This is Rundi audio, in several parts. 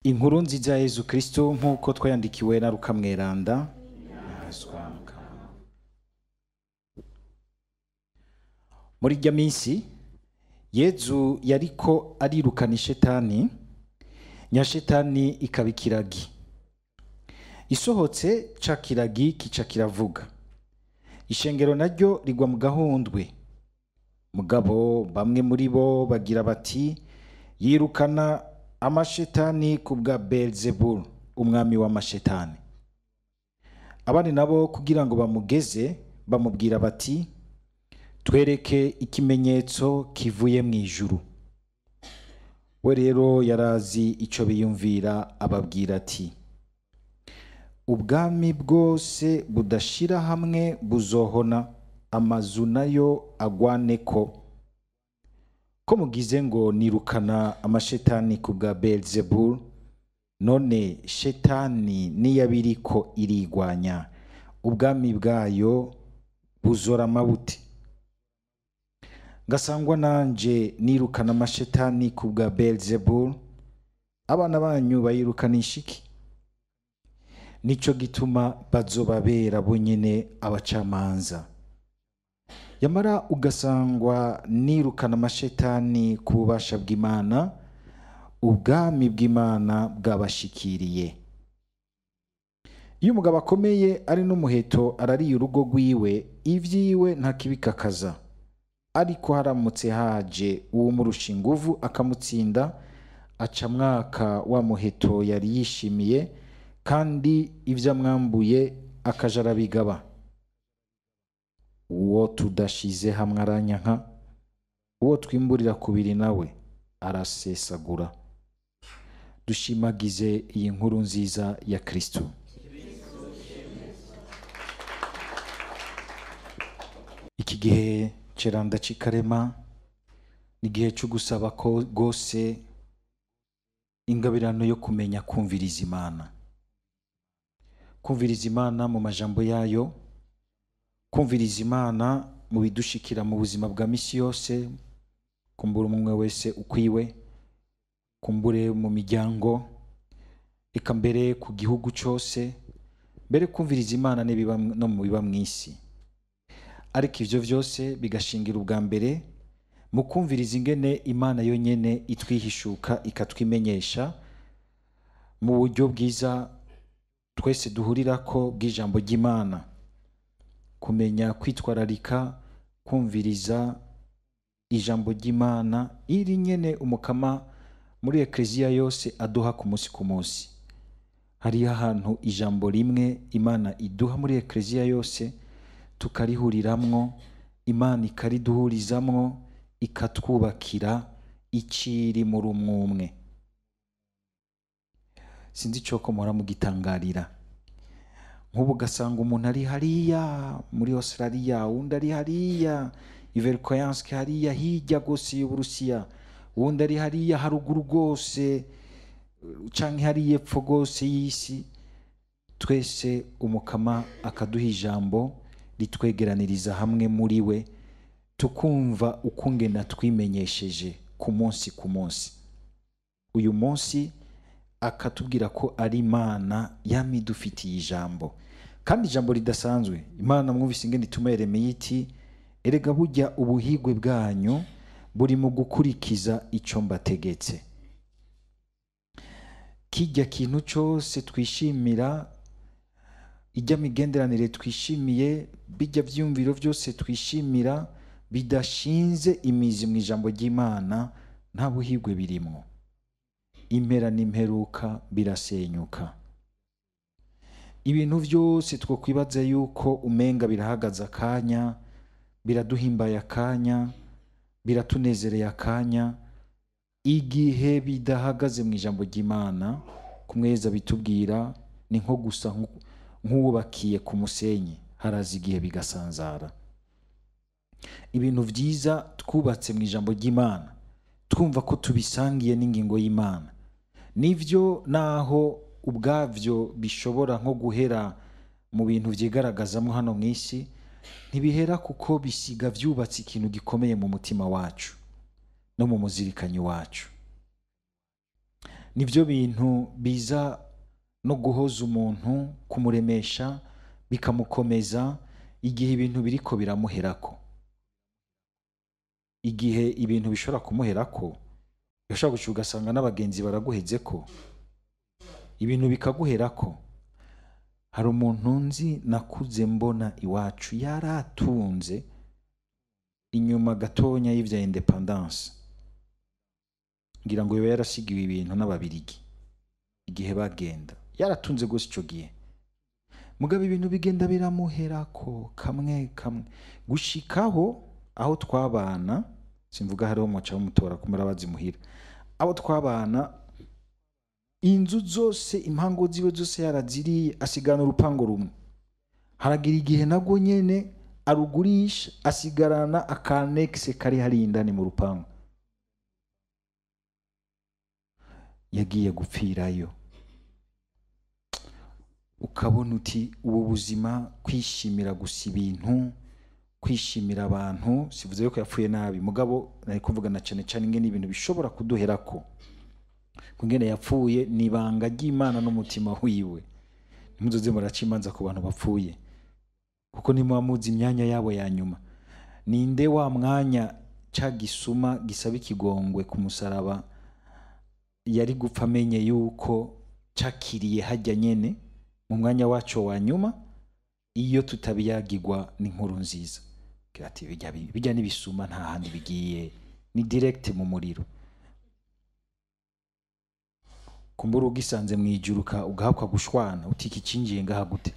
Inkuru nziza ya Yezu Kristo nk'uko twayandikiwe na Luka Mweranda. Muri irya minsi Yezu yariko arirukana ishetani, nyashetani ikaba ikiragi. Isohotse ca kiragi kica kiravuga. Ishengero naryo rigwa mu gahundwe. Mugabo bamwe muri bo bagira bati yirukana amashetani kubwa Beelzebul, umwami w'amashetani. Abandi nabo kugira ngo bamugeze bamubwira bati twereke ikimenyetso kivuye mu ijuru. We rero yarazi ico biyumvira, ababwira ati ubwami bwose budashira hamwe buzohona, amazu nayo agwaneko. Ko mugize ngo nirukana amashetani kubwa Beelzebul, none shetani niyabiriko irigwanya, ubwami bwayo buzorama bute? Ngasangwa nanje nirukana amashetani kubwa Beelzebul, abana banyu bayirukanisha iki? Nico gituma bazobabera bonyene abacamanza. Yamara ugasangwa nirukana amashetani ku bubasha bw'Imana, ubwami bw'Imana bwabashikiriye. Iyo umugabo akomeye ari n'umuheto arariye urugo rwiwe, ivyiwe ntakibikakaza. Ariko haramutse haje uwumurusha inguvu akamutsinda, aca mwaka wa muheto yari yishimiye, kandi ivyo amwambuye akaja arabigaba. Uwo tudashize hamwe aranyanka, uwo twimburira kubiri nawe arasesagura. Dushimagize iyi nkuru nziza ya Kristo. Iki gihe ceranda c'ikarema ni igihe cyo gusaba ko gose ingabirano yo kumenya kumviriza Imana. Kumviriza Imana mu majambo yayo, kumviriza Imana mu bidushikira mu buzima bwa misi yose, kumbura umwe wese ukwiwe, kumbure mu miryango, eka mbere ku gihugu cyose, mbere kumviriza Imana n'ibiba no mu biba mw'isi. Ariko ivyo vyose bigashingira ubwa mbere mu kumviriza ingene Imana yonyene itwihishuka ikatwimenyesha mu buryo bwiza twese duhurirako bw'ijambo ry'Imana. Kumenya kwitwararika kumviriza ijambo ry'Imana iri nyene umukama muri ekleziya yose aduha ku munsi ku munsi. Hariho ahantu ijambo rimwe Imana iduha muri ekleziya yose tukarihuriramwo, Imana ikariduhurizamwo, ikatwubakira iciri muri umwe. Sinzi ico ko muhora mugitangarira. Nk'ubu ugasanga umuntu ari hariya muri Australia, uwundi ari hariya i Verkhoyansk, hariya hirya gose y'Uburusiya, uwundi ari hariya haruguru gose canke hariya epfo gose y'isi. Twese umukama akaduha ijambo ritwegeraniriza hamwe muri we, tukumva ukungena twimenyesheje ku munsi ku munsi. Uyu munsi akatubwira ko ari Imana yamidufitiye ijambo, kandi ijambo ridasanzwe. Imana mwumvise ingene ituma Yeremiya iti erega burya ubuhigwe bwanyu buri mu gukurikiza ico mbategetse. Kijya kintu cyose twishimira, ijya migenderanire twishimiye, bijya vyumviro vyose twishimira bidashinze imizi mu ijambo ry'Imana, nta buhigwe birimwo. Impera n'imperuka birasenyuka. Ibintu vyose twokwibaza yuko umenga birahagaze akanya, biraduhimbaye akanya, biratunezereye akanya, igihe bidahagaze mu ijambo ry'Imana, kumweza bitubwira ni nko gusa nk'uwubakiye ku musenyi, haraza igihe bigasanzara. Ibintu vyiza twubatse mu ijambo ry'Imana, twumva ko tubisangiye n'ingingo y'Imana, nivyo naho ubwavyo bishobora nko guhera mu bintu vyigaragazamo hano mw'isi, ntibihera kuko bisiga vyubatse ikintu gikomeye mu mutima wacu no mu muzirikanyi wacu. Nivyo bintu biza no guhoza umuntu, kumuremesha, bikamukomeza igihe ibintu biriko biramuherako. Igihe ibintu bishobora kumuherako, ushobora guca ugasanga n'abagenzi baraguhezeko, ibintu bikaguherako. Hari umuntu nzi nakuze mbona iwacu yaratunze inyuma gatonya y'ivya independance, ngira ngo yoba yarasigiwe ibintu n'ababirigi igihe bagenda, yaratunze gose ico gihe. Mugabo ibintu bigenda biramuherako kamwe kamwe gushikaho aho twabana, simvuga hariho muca bamutora kumara bazimuhira, abo twabana inzu zose impango ziwe zose yaraziriye, asigana urupango rumwe. Haragira igihe nabwo nyene arugurisha, asigarana akanexe kari hari indani mu rupango. Yagiye gupfirayo. Ukabona uti ubu buzima, kwishimira gusa ibintu, kwishimira abantu, sivuze yuko yapfuye nabi, mugabo nari kuvuga na cane cane ingene ibintu bishobora kuduherako. Kungene yapfuye ni ibanga ry'Imana n'umutima wiwe. Ntimuzoze muraca imanza ku bantu bapfuye, kuko ntimuba muzi imyanya yabo ya nyuma. Ninde wa mwanya ca gisuma gisaba ikigongwe ku musaraba yari gupfa amenye yuko cakiriye hajya nyene mu mwanya waco wa nyuma, iyo tutabiyagirwa n'inkuru nziza. Ati bijya n'ibisuma nta handi bigiye, ni direct mu muriro. Kumbura ugisanze mwijuruka ugahakwa gushwana utiki cinjiye ngaha gute?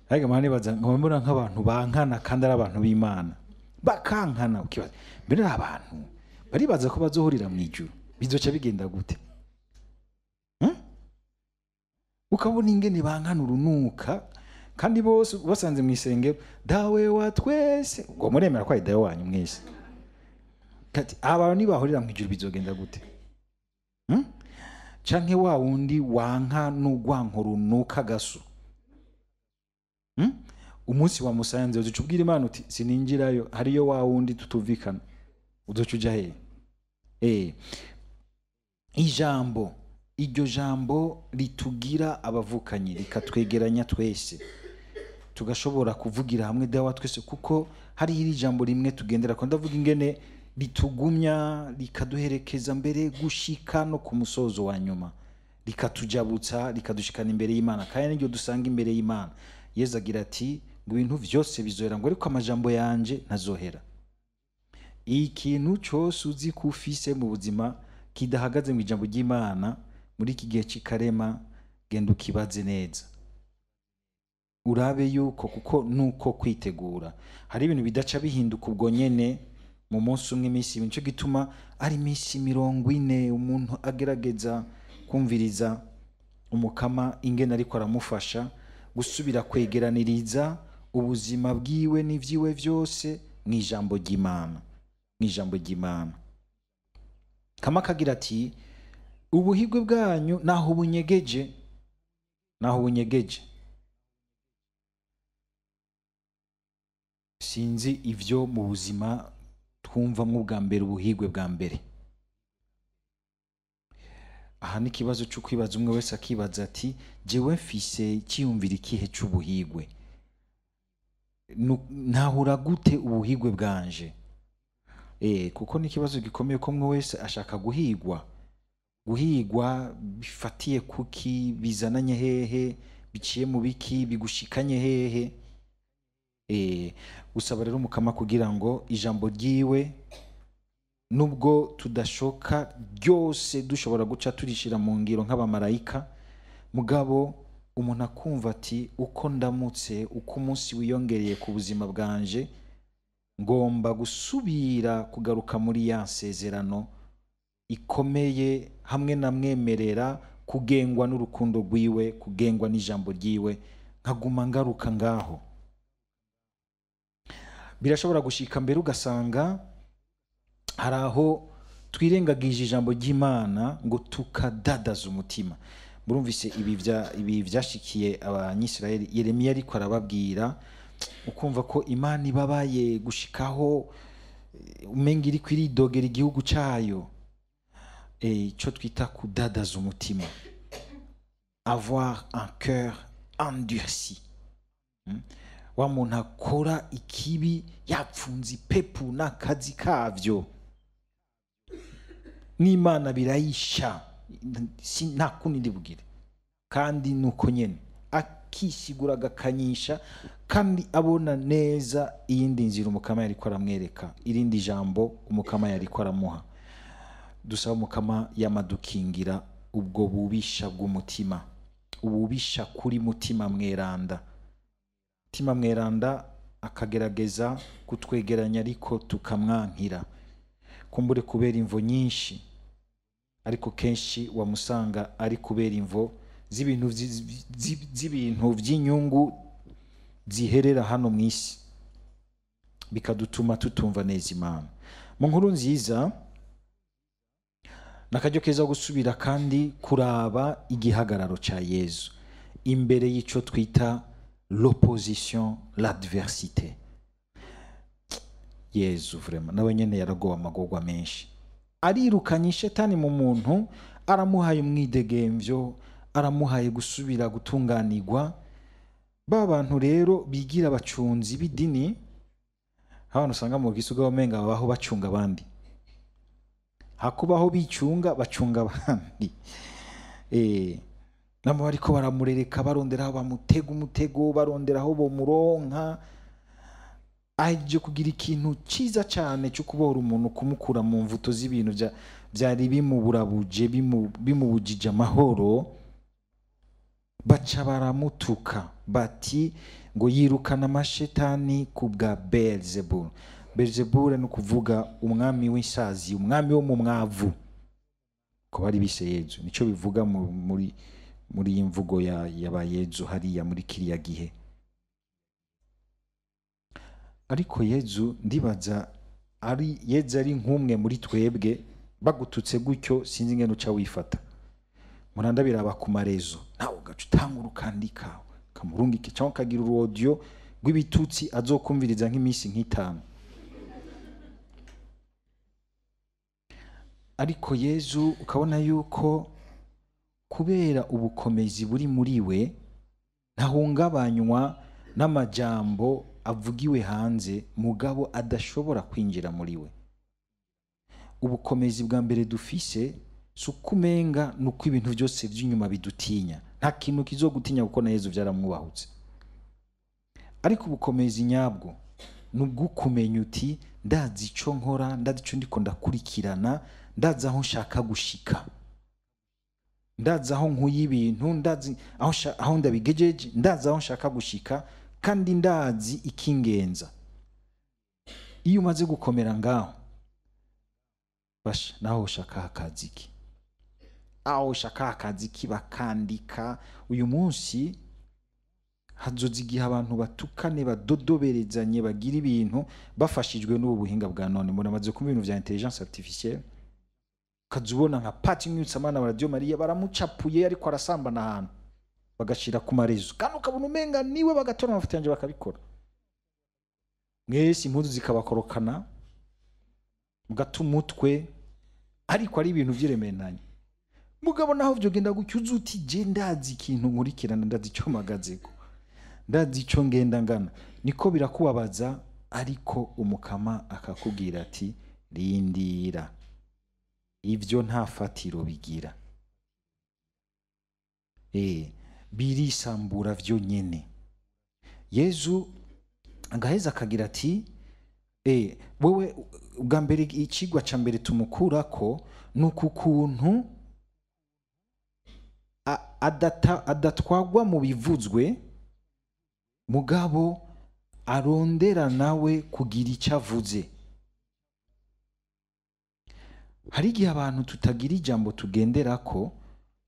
Ariko mani baza nkabona nk'abantu bankana kandi ari abantu b'Imana, bakankana ukibaza mbere abantu baribaza ko bazohurira mwijuru, bizoca bigenda gute? Ukabona ingene bankana urunuka kandi bose basanze mu isengero, dawe wa twese, ubwo muremera ko ari dawe wanyu mwese. Kati abantu nibahurira mwijuru bizogenda gute? Canke wa wundi wanka n'ugwanko runuka gaso. Umunsi wa musanze uzoca ubwira Imana uti sininjirayo, hariyo wa wundi tutuvikana, uzoca uja hehe? Ijambo, iryo jambo ritugira abavukanyi, rikatwegeranya twese, tugashobora kuvugira hamwe dawa twese, kuko hari iri jambo rimwe tugendera ko. Ndavuga ingene ritugumya, rikaduherekeza mbere gushika no ku musozo wa nyuma, rikatujabutsa, rikadushikana imbere y'Imana. Kandi niryo dusanga imbere y'Imana. Yezu agira ati ngo ibintu vyose bizohera, ngo ariko amajambo yanje ntazohera. Ikintu cyose uzi ko ufise mu buzima kidahagaze mu ijambo ry'Imana muri iki gihe c'ikarema, genda ukibaze neza, urabe yuko, kuko nuko kwitegura hari ibintu bidaca bihinduka ubwo nyene mu munsi umwe, iminsi ibiri. Nico gituma ari iminsi 40 umuntu agerageza kumviriza umukama ingene ariko aramufasha gusubira kwegeraniriza ubuzima bwiwe n'ivyiwe vyose mu ijambo ry'Imana, mu ijambo ry'Imana. Kama kagira ati ubuhigwe bwanyu naho bunyegeje, naho bunyegeje. Sinzi ivyo mu buzima twumvamwo bwa mbere, ubuhigwe bwa mbere. Aha ni ikibazo cyo kwibaza, umwe wese akibaza ati jewe mfise icyiyumviro ikihe c'ubuhigwe? Ntahura gute ubuhigwe bwanje? Kuko ni ikibazo gikomeye ko umwe wese ashaka guhigwa. Guhigwa bifatiye kuki, bizananye hehe, biciye mu biki, bigushikanye hehe? Gusaba rero umukama kugira ngo ijambo ryiwe, nubwo tudashoka ryose dushobora guca turishira mu ngiro nk'abamarayika, mugabo umuntu akumva ati uko ndamutse, uko umunsi wiyongereye ku buzima bwanje, ngomba gusubira kugaruka muri ya nsezerano ikomeye, hamwe namwemerera kugengwa n'urukundo rwiwe, kugengwa n'ijambo ryiwe, nkaguma ngaruka ngaho. Birashobora gushika mbere ugasanga hari aho twirengagije ijambo ry'Imana ngo tukadadaza umutima. Murumvise ibi vyashikiye abanyisirayeli, Yeremiya ariko arababwira, ukumva ko Imana ibabaye gushikaho umenga iriko iridogera igihugu cayo. Icyo twita kudadaza umutima, avoir un cœur endurci. Wa muntu akora ikibi yapfunze ipepu n'akazi kavyo, n'Imana birayisha, nta kundi ndibugire, kandi nuko nyene akisigura agakanyisha, kandi abona neza iyindi nzira umukama yariko aramwereka, irindi jambo umukama yariko aramuha. Dusaba umukama yamadukingira ubwo bubisha bw'umutima, ububisha kuri mutima mweranda. Mutima mweranda akagerageza kutwegeranya ariko tukamwankira, kumbure kubera imvo nyinshi, ariko kenshi wamusanga ari kubera imvo z'ibintu by'inyungu ziherera hano mu isi, bikadutuma tutumva neza Imana. Mu nkuru nziza nakaryo keza gusubira kandi kuraba igihagararo ca Yezu imbere y'ico twita l'opposition, l'adversité. Yezu vraiment nawe nyene yaragowe amagorwa menshi, arirukanye shetani mu muntu, aramuhaye umwidegemvyo, aramuhaye gusubira gutunganirwa. Ba bantu rero bigira abacunzi b'idini, abantu usanga mu gisuga bamenga babaho bacunga abandi, hakubaho bicunga bacunga abandi. Nabo bariko baramurereka, barondera aho bamutega umutego, barondera aho bomuronka, aje kugira ikintu ciza cyane cyo kubohora umuntu, kumukura mu mvuto z'ibintu byari bimuburabuje, bimubujije amahoro. Baca baramutuka bati ngo yirukana amashetani ku bwa Beelzebul. Beelzebul ni ukuvuga umwami w'insazi, umwami wo mu mwavu, ko bari bise Yezu. Nico bivuga muri iyi mvugo ya Yezu hariya muri kiriya gihe. Ariko Yezu ndibaza ari Yezu ari nk'umwe muri twebwe, bagututse gutyo sinzi ingene uca wifata. Muranda biraba ku marezo, nawe ugaca utangura ukandika ukamurungika cyangwa ukagira audio rw'ibitutsi azokumviriza nk'iminsi nk'itanu. Ariko Yezu ukabona yuko kubera ubukomezi buri muri we, ntahungabanywa n'amajambo avugiwe hanze, mugabo adashobora kwinjira muri we. Ubukomezi bwa mbere dufise si ukumenga nuko ibintu byose by'inyuma bidutinya, nta kintu kizogutinya kuko na Yezu byaramwubahutse. Ariko ubukomezi nyabwo nubwo kumenya uti ndazi ico nkora, ndazi ico ndiko ndakurikirana, ndazi aho nshaka gushika, ndazi aho nkuye ibintu, ndazi aho ndabigejeje, ndazi aho nshaka gushika, kandi ndazi ikingenza. Iyo umaze gukomera ngaho, basha naho ushaka akazi ki, aho ushaka akazi ki bakandika. Uyu munsi hazoza igihe abantu batukane, badodoberezanye, bagira ibintu bafashijwe n'ubu buhinga bwa none. Muramaze kumva ibintu vya intelligence artificielle, ukazubona nka Pati Mwitsamana wa Radio Maria baramucapuye ariko arasambana ahantu, bagashira ku marezo, kandi ukabona umenga niwe, bagatora amafoto yanje bakabikora. Mwese impuzu zikabakorokana mugata umutwe, ariko ari ibintu vyiremenanye. Mugabo naho vyogenda gutyo, uzuti je ndazi ikintu nkurikirana, ndazi ico mpagazeko, ndazi ico ngenda ngana. Niko birakubabaza, ariko umukama akakubwira ati rindira, ivyo nta fatiro bigira, birisambura vyo nyene. Yezu agaheza akagira ati wewe ubwa mbere ikigwa ca mbere tumukurako nuko ukuntu adatwagwa mu bivuzwe, mugabo arondera nawe kugira icyo avuze. Hari igihe abantu tutagira ijambo tugenderako,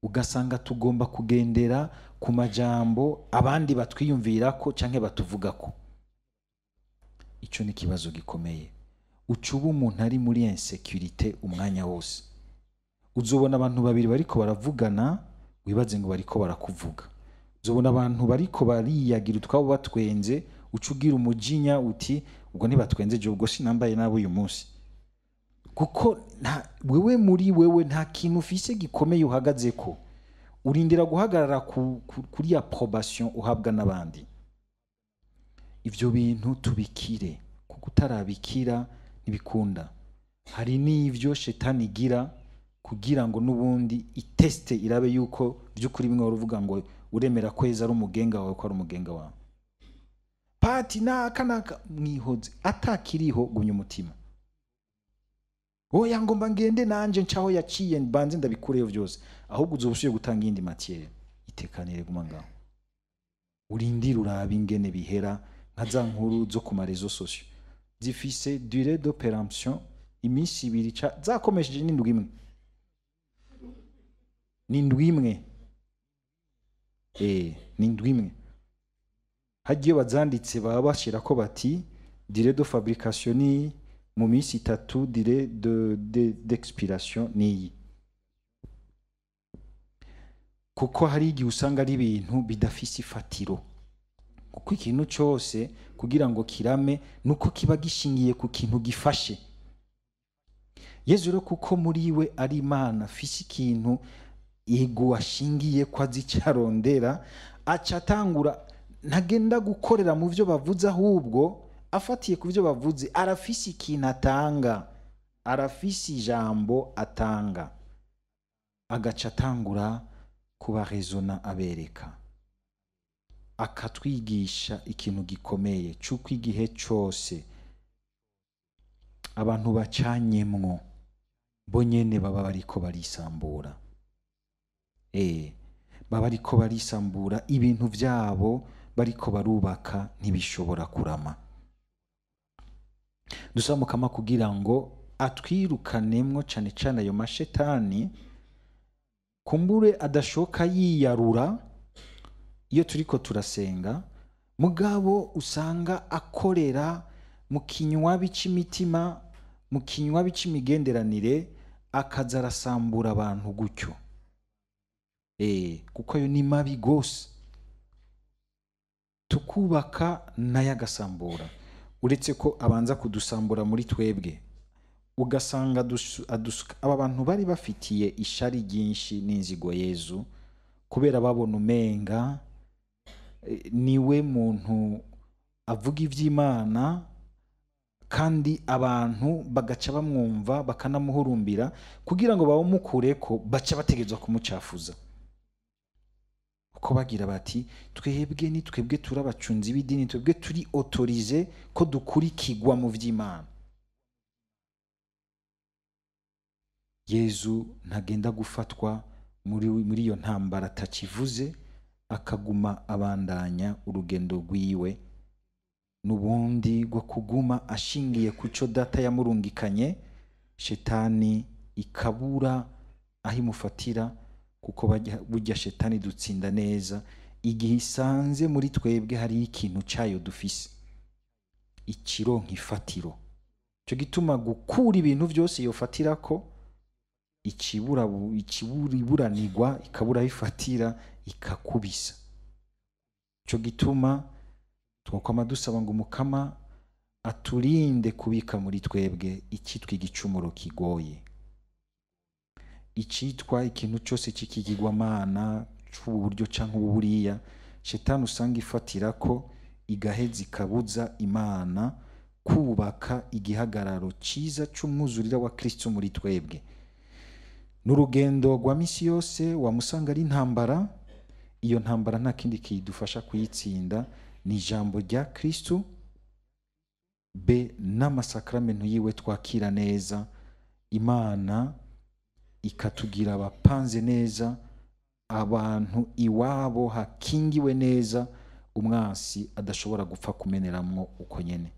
ugasanga tugomba kugendera ku majambo abandi batwiyumvirako canke batuvugako. Ico ni kibazo gikomeye. Ucuba umuntu ari muri insécurité umwanya wose. Uzobona abantu babiri bariko baravugana, wibaze ngo bariko barakuvuga. Uzobona abantu bariko bariyagira utwabo batwenze, ucugira umujinya uti ubwo ntibatwenze je, ubwo sinambaye nabo uyu munsi. Kuko Wewe muri wewe nta kintu ufise gikomeye uhagazeko, urindira guhagarara kuri approbation uhabwa n'abandi. Ivyo bintu tubikire, kuko utarabikira ntibikunda. Hari n'ivyo shetani igira kugira ngo n'ubundi iteste irabe yuko by'ukuri bimwe uruvuga ngo uremera ko Yezu ari umugenga wawe, ko ari umugenga wawe. Pati naka naka mwihoze atakiriho, gumya umutima. Oya ngomba ngende nanje ncaho yaciye mbanze ndabikureyo vyose, ahubwo uzoba usubiye gutanga iyindi matière. Itekanire, guma ngaho urindire urabe ingene bihera. Nka za nkuru zo ku ma réseaux sociaux zifise durée de péremption iminsi 2, zakomesheje n'indwi imwe, ni indwi imwe, ni indwi imwe. Hagiye bazanditse baba bashirako bati durée de fabrication ni mu minsi 3, durée d'expiration niyi, kuko hari igihe usanga ari ibintu bidafise ifatiro. Kuko ikintu cyose kugira ngo kirame nuko kiba gishingiye ku kintu gifashe. Yezu rero kuko muri we ari Imana, afise ikintu yego ashingiye ko azi icyo arondera, aca atangura, ntagenda gukorera mu byo bavuze, ahubwo afatiye ku byo bavuze arafise ikintu atanga, arafise ijambo atanga, agaca atangura kubarezona, abereka, akatwigisha ikintu gikomeye c'uko igihe cose abantu bacanyemwo bo nyene baba bariko barisambura. Baba bariko barisambura, ibintu vyabo bariko barubaka ntibishobora kurama. Dusaba Mukama kugira ngo atwirukanemwo cane cane ayo mashetani kumbure adashoka yiyarura iyo turiko turasenga, mugabo usanga akorera mu kinywabi c'imitima, mu kinywabi c'imigenderanire, akaza arasambura abantu gutyo. Kuko ayo ni mabi gose, tukubaka nayo agasambura. Uretse ko abanza kudusambura muri twebwe, ugasanga aba bantu bari bafitiye ishari ryinshi n'inzigo Yezu, kubera babona umenga niwe muntu avuga ivy'Imana, kandi abantu bagaca bamwumva bakanamuhurumbira, kugira ngo bamukureko baca bategerezwa kumucafuza. Kuko bagira bati twebwe ni twebwe turi abacunzi b'idini, twebwe turi autorisé ko dukurikirwa mu vy'Imana. Yezu ntagenda gufatwa muri iyo ntambara atakivuze, akaguma abandanya urugendo rwiwe n'ubundi rwo kuguma ashingiye ku cyo data yamurungikanye. Shetani ikabura aho imufatira, kuko burya shetani dutsinda neza igihe isanze muri twebwe hari ikintu cyayo dufise, ikironka ifatiro. Cyo gituma gukura ibintu byose yofatirako, ikibura iburanirwa ikabura aho ifatira, ikakubisa. Cyo gituma twokwama dusaba ngo Umukama aturinde kubika muri twebwe icitwa igicumuro kigoye, icitwa ikintu cyose cy'ikigirwamana c'ubu buryo canke ubu buriya. Shetani usanga ifatirako igaheza ikabuza Imana kubaka igihagararo ciza c'umwuzurira wa Kristo muri twebwe. N'urugendo rwa misi yose wamusanga ari intambara. Iyo ntambara nta kindi kidufasha kuyitsinda, ni ijambo rya Kristo be n'amasakramentu yiwe twakira neza, Imana ikatugira abapanze neza, abantu iwabo hakingiwe neza, umwansi adashobora gupfa kumeneramwo uko nyene.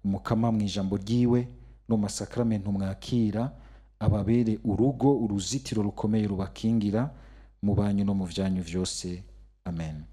Umukama mu ijambo ryiwe no masakramentu mwakira ababere urugo, uruzitiro rukomeye rubakingira mu banyu no mu vyanyu vyose. Amen.